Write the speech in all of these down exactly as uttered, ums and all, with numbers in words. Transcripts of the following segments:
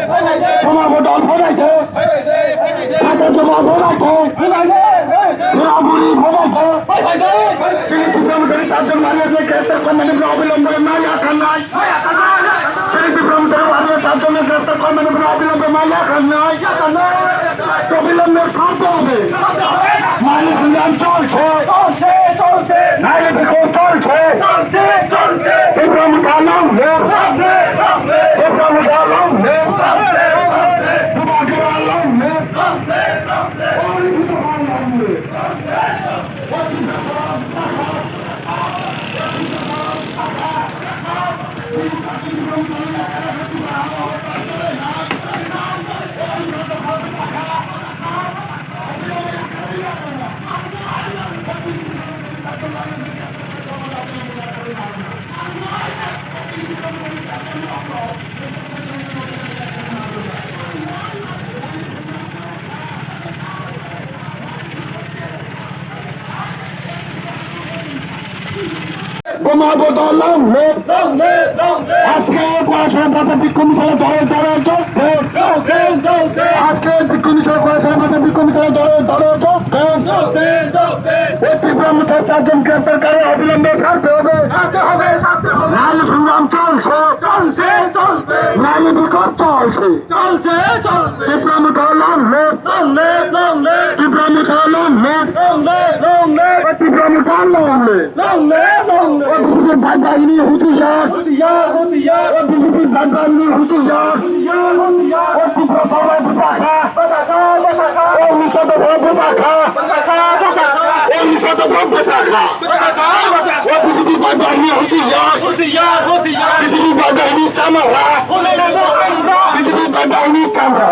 Joma bodol phabaikhe. Hata joma phabaikhe. Buraburi phabaikhe. Chini Tipra Mothani charjon mariya je greptar khaimani bwrwi obilombe maya khanai. Chini Tipra Mothani mariya charjon greptar khaimani bwrwi obilombe maya khanai. Obilombe khanai. Mali Sangram chol. চলছে, চলছে। নাইলে বিক্ষোভ চলছে। চলছে, চলছে। তীব্র মোর্চা long live. Long live, long live. তীব্র মোর্চা long live. Long live, long live. বুবাগ্রা long live. Long live, long live. Bomar bodol long live. Long live, long live. আজকে কয়েকশো পাতা বিক্ষোভ মিছিলে দলে দলে যোগ দেন। যোগ দেন, যোগ দেন। আজকে বিক্ষোভ মিছিলে কয়েকশো পাতা বিক্ষোভ মিছিলে দলে দলে যোগ দেন। যোগ দেন, যোগ দেন। ওই তীব্র মুখে চারজন গ্রেপ্তারকারী অবিলম্বে ছাড়তে হবে। ছাড়তে হবে, ছাড়তে হবে। নাইলে সংগ্রাম চলছে। চলছে, চলবে। নাইলে বিক্ষোভ চলছে। চলছে, চলবে। তীব্র মুখে long live. Long live, long live. তীব্র মুখে long live. Long live, long live. ওই তীব্র মুখে long live. Long live, long live. ওই বিজেপির বাগবাহিনী হুঁশিয়ার। হুঁশিয়ার, হুঁশিয়ার। ওই বিজেপির বাগবাহিনী হুঁশিয়ার। হুঁশিয়ার, হুঁশিয়ার। ওই তীব্র সবাই বুঝা খা। বুঝা খা, বুঝা খা। ওই নিষেধ হবে বুঝা খা। বুঝা খা, বুঝা খা। ওই নিষেধ হবে বুঝা খা। বুঝা খা, বুঝা খা। ওই বিজেপির বাগবাহিনী হুঁশিয়ার। হুঁশিয়ার, হুঁশিয়ার। বিজেপির বাগবাহিনী চামড়া। হুঁশিয়ার, হুঁশিয়ার। বিজেপির বাগবাহিনী চামড়া।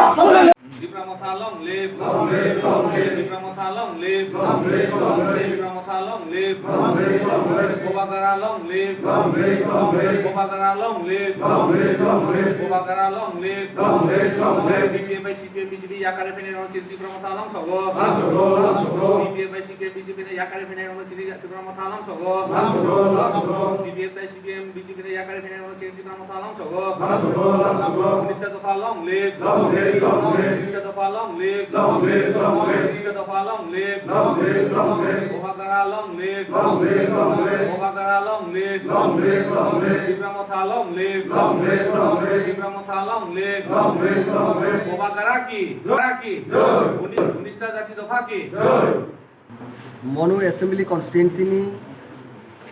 Tipra Motha long live. Long live, long live. Tipra Motha long live. Long live, long live. Tipra Motha long live. Long live, long live. Bubagra long live. Long live, long live. Bubagra long live. Long live, long live. Bubagra long live. Long live, long live. B P F bai C P M B J P yakare phene rong siri Tipra Motha long sogo. Long sogo, long sogo. B P F bai C P M B J P yakare phene rong siri Tipra Motha long sogo. Long sogo, long sogo. B P F bai C P M B J P yakare phene rong siri Tipra Motha long sogo. Long sogo, long sogo. Unis ta dopha long live. Long live, long live. Unis ta dopha long live. Long live, long live. Unis ta dopha long live. Long live, long live. Bubagra long live. Long live, long live. Bubagra long live. Long live, long live. Tipra Motha long live. Long live, long live. Tipra Motha long live. Long live, long live. Bubagra ki, Bubagra ki. Jai. Unis, unis ta jati dopha ki. Jai. Monu Assembly Constituency ni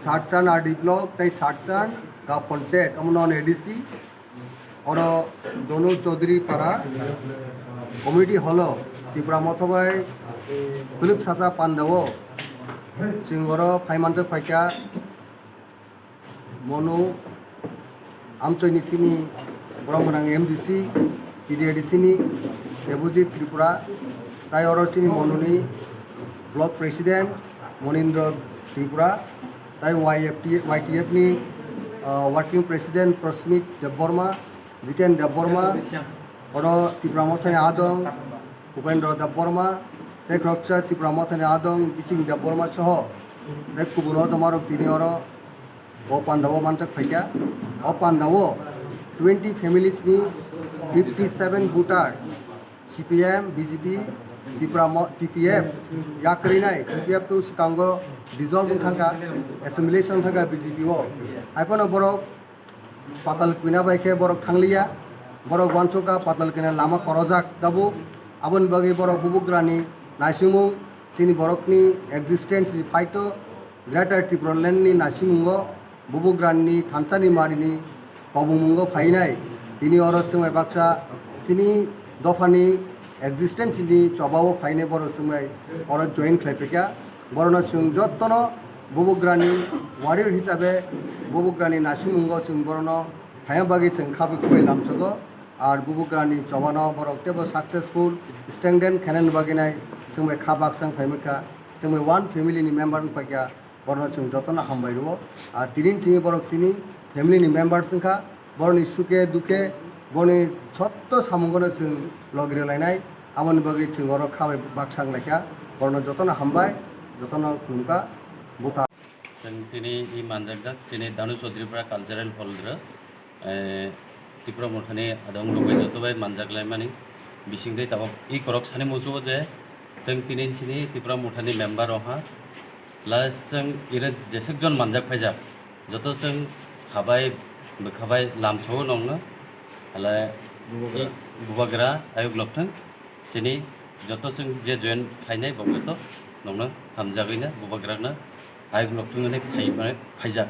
Satchan R D Block tei Satchan Gap Panchayat, omo non A D C, oro Donu Chaudhary Para Community Hall o Tipra Motha bai Phuluk Sacha Pandao chwng oro phai manjak phaikha. Monu amchoini chini borok gwnang M D C, T D A D C ni Debojit Tripura, tai oro chini Monuni Block President Monindra Tripura, tai Y F T, Y T F ni, ah, Working President Prasmit Debbarma, Jiten Debbarma, oro Tipra Mothani adong Upendra Debbarma, tei khoroksa Tipra Mothani adong Biching Debbarma soho, tei kubun o joma rok tini oro o pandao manjak phaikha. O pandao twenty families ni fifty seven voters, C P M, B J P, Tipra Mo-, T P F, yakrwinai T P F to swkango dissolve wng thangkha, assimilation thangkha B J P o. Haiphano borok Patal kwina bai khe borok thangliya, borok uansukha patal kwina lama korojak tabuk. Aboni bagwi borok bubugrani naisingmung, chini borokni existence ni fight o Greater Tipraland ni naisingungo bubugrani thansani marini kobongmungo phainai. Tini oro swngbai baksa chini dophani existence ni chobao phainai borok swngbai oro join khlaipaikha. Borokno chwng jotono bubugrani warrior hisabe bubugrani naisinmungo chwng borokno phaina bagwi chwng khabwi kubai lamsogo. Ar bubugrani chobano borok teibo successful strengthen khainani bagwi nai chwngbai kha baksa wng phaimankha, chwngbai one family ni member wng paikha, borokno chwng jotono hambai rwo. Ar tini chini borok chini family ni members wngkha, borokni sukhe dukhe, borokni sotto samungono chwng logi rwlainai, aboni bagwi chwng oro khabai baksa wnglaikha, borokno jotono hambai, jotono khulumkha, butha. Chwng tini i manjakjak chini Danu Chaudhary Para Cultural Hall ro, eh, Tipra Mothani adong rok bai joto bai manjak lai mani bising tei tabok i korok sani muchungo je chwng tini sini Tipra Mothani member rok ha. Last chwng ire jeswk jon manjak phaijak, joto chwng khabai bwkhabai lamsao nongno, hala i bubagra ayuk lokthwng, chini joto chwng je join khlainai bo joto nongno hamjagwi no bubagrakno ayuk lokthwng hwnwi phai-, phaijak.